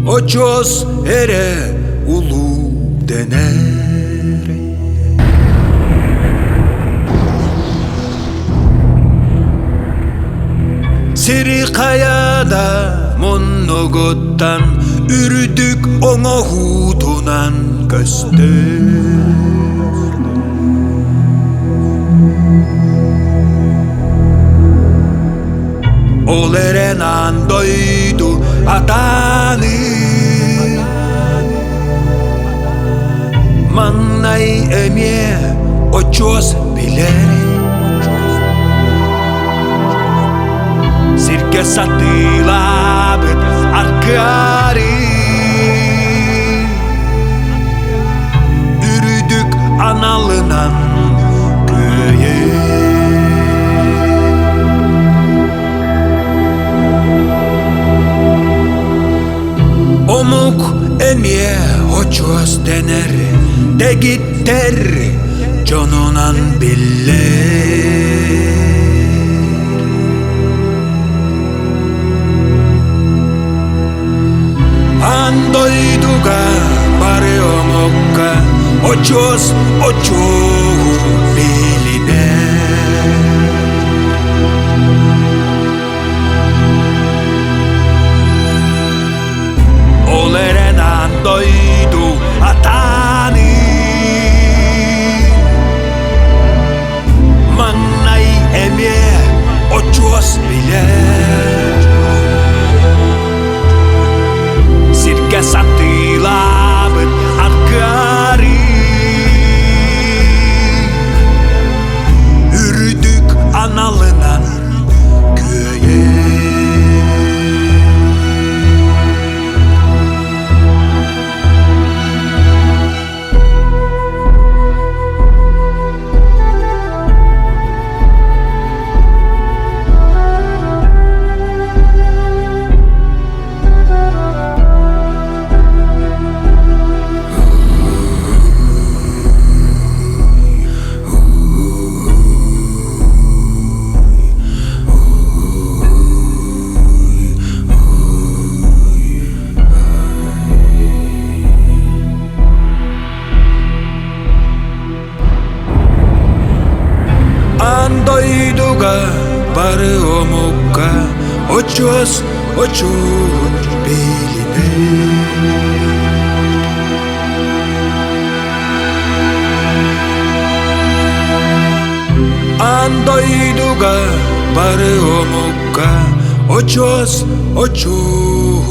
Очуос эрэ улуу дэнэр. Сири хайада муннугуттан үрдүк оҥоһуутунан көстөр. Ол эрэн аан дойду атааныы Маҥнай эмиэ очуос билэр Сиргэ сатыылаабыт аркыары Үрдүк аналынан кыайыы Омук эмиэ очуос дэнэр, дэгиттэр дьонунан биллэр. Аан дойдуга бары омукка очуос очуоһу билинэр. Ол эрэн аан дойду атааныы Маҥнай эмиэ очуос билэр Сиргэ сатыылаабыт аргыарыы Үрдүк аналынан күөйэр Аан дойдуга бары омукка очуос очуун билинэр. Аан дойдуга бары омукка очуос очуун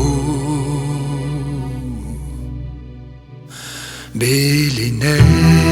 билинэр.